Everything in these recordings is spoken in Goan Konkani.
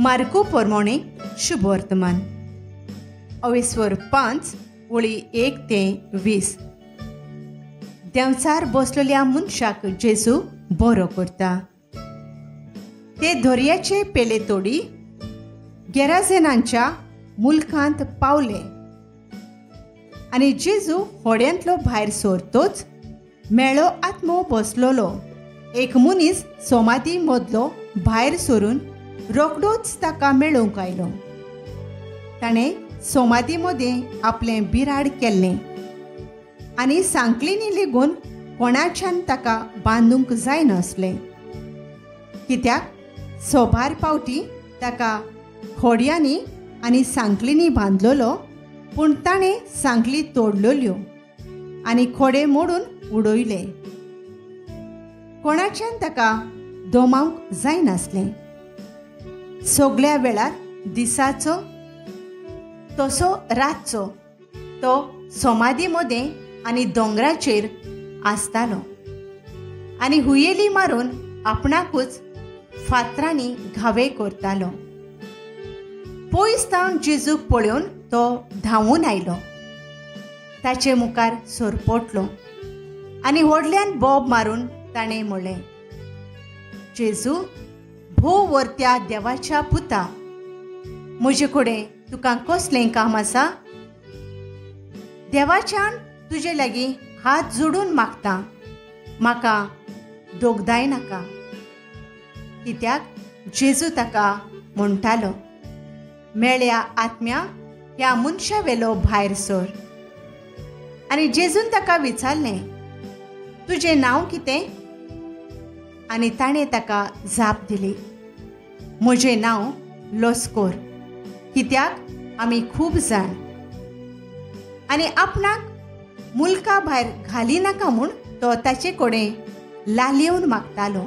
मार्कू पोरमोणे शुभवर्तमान अवेस्वर 5 ओळी 1 ते 20. देंवचार बसलेल्या मनशाक जेजू बरो करता. ते दर्याचे पेले तोडी गेराझेनांच्या मुलखांत पावले आनी जेजू होड्यांतलो भायर सरतोच मेळो आत्मो बसलोलो एक मनीस सोमाती मदलो भायर सरून रोखडोच ताका मेळोवंक आयलो. ताणें सोमाती मदें आपलें बिराड केल्लें आनी सांकलींनी लेगून कोणाच्यान ताका बांदूंक जायनासलें, कित्याक सोबार पावटी ताका खोडयांनी आनी सांकलींनी बांदलेलो, पूण ताणें सांकली तोडलेल्यो आनी खोडे मोडून उडयले. कोणाच्यान ताका दोमावंक जायनासलें. सगल्या वेळार दिसाचो तसो रातचो तो समाधी मदें आनी दोंगराचेर आसतालो आनी हुयेली मारून आपणाकूच फातरांनी घावे करतालो. पयस तावन जेजूक पळोवन तो धांवून आयलो, ताचे मुखार सरपटलो आनी व्हडल्यान बोब मारून ताणें म्हणलें, जेजू, भोव वर्त्या देवाच्या पुता, म्हजे कडेन तुका कसलें काम आसा? देवाच्यान तुजे लागीं हात जोडून मागता, म्हाका दोगदाय नाका. कित्याक जेजू ताका म्हणटालो, मेळ्या आत्म्या ह्या मनशा वेलो भायर सर. आनी जेजून ताका विचारलें, तुजें नांव कितें? आनी ताणें ताका जाप दिली, म्हजें नांव लस्कोर, कित्याक आमी खूब जाण. आनी आपणाक मुलका भायर घाली नाका म्हूण तो ताचे कडेन लालेवन मागतालो.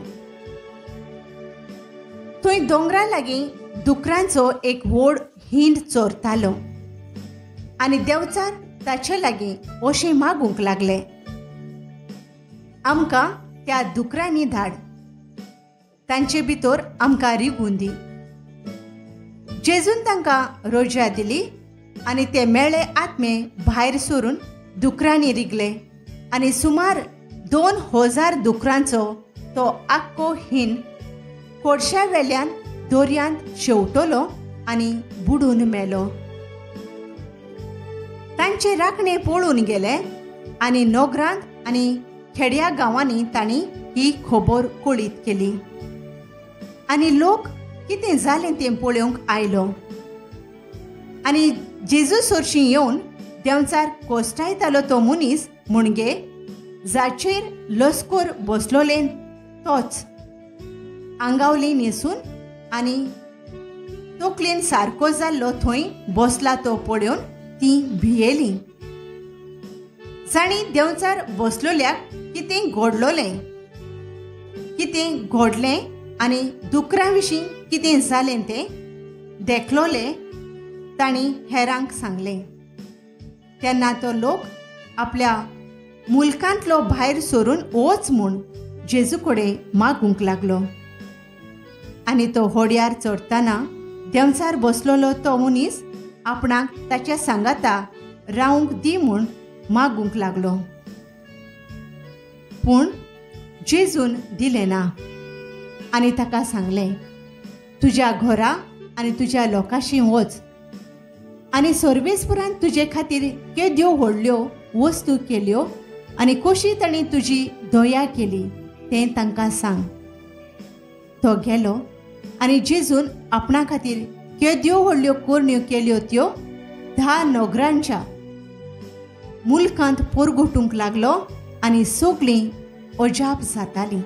थंय दोंगरा लागीं दुकरांचो एक व्हड हिंड चोरतालो आनी देंवचार ताचे लागीं अशें मागूंक लागले, आमकां त्या दुकरांनी धाड, तांचे भितर आमकां रिगून दी. जेजून तांकां रोजा दिली आनी ते मेळे आत्मे भायर सरून दुकरांनी रिगले आनी सुमार 2000 दुकरांचो तो आख्खो हिंड कोडश्या वेल्यान दर्यांत शेवटलो आनी बुडून मेलो. तांचे राखणे पळून गेले आनी नोगरांत आनी खेड्या गांवांनी तांणी ही खबर कळीत केली आनी लोक कितें जालें तें पळोवंक आयलो आनी जेजू सरशीं येवन देंवचार कोस्टायतालो तो मनीस म्हणगे जाचेर लस्कोर बसलोले तोच आंगावली न्हेसून आनी तकलेन सारको जाल्लो थंय बसला तो पळोवन तीं भियेलीं. जांणी देंवचार बसलोल्याक कितें घडलोलें, कितें घडलें आनी दुकरां विशीं कितें जालें तें देखलोलें तांणी हेरांक सांगलें. तेन्ना तो लोक आपल्या मुलकांतलो भायर सरून वच म्हूण जेजू कडेन मागूंक लागलो आनी तो होड्यार चडटना देंवचार बसलोलो तो मनीस आपणाक ताच्या सांगाता रावंक दी म्हूण मागूंक लागलो, पूण जेजून दिलें ना आनी ताका सांगलें, तुज्या घरा आनी तुज्या लोकांशी वच आनी सर्वेस्पुरान तुजे खातीर केद्यो व्हडल्यो वस्तू केल्यो आनी कशी तांणी तुजी दया केली तें तांकां सांग. तो गेलो आनी जेजून आपणा खातीर केद्यो व्हडल्यो करण्यो केल्यो त्यो 10 नगरांच्या मुलकांत पोरगोटूंक लागलो आनी सगळीं अजाप जातालीं.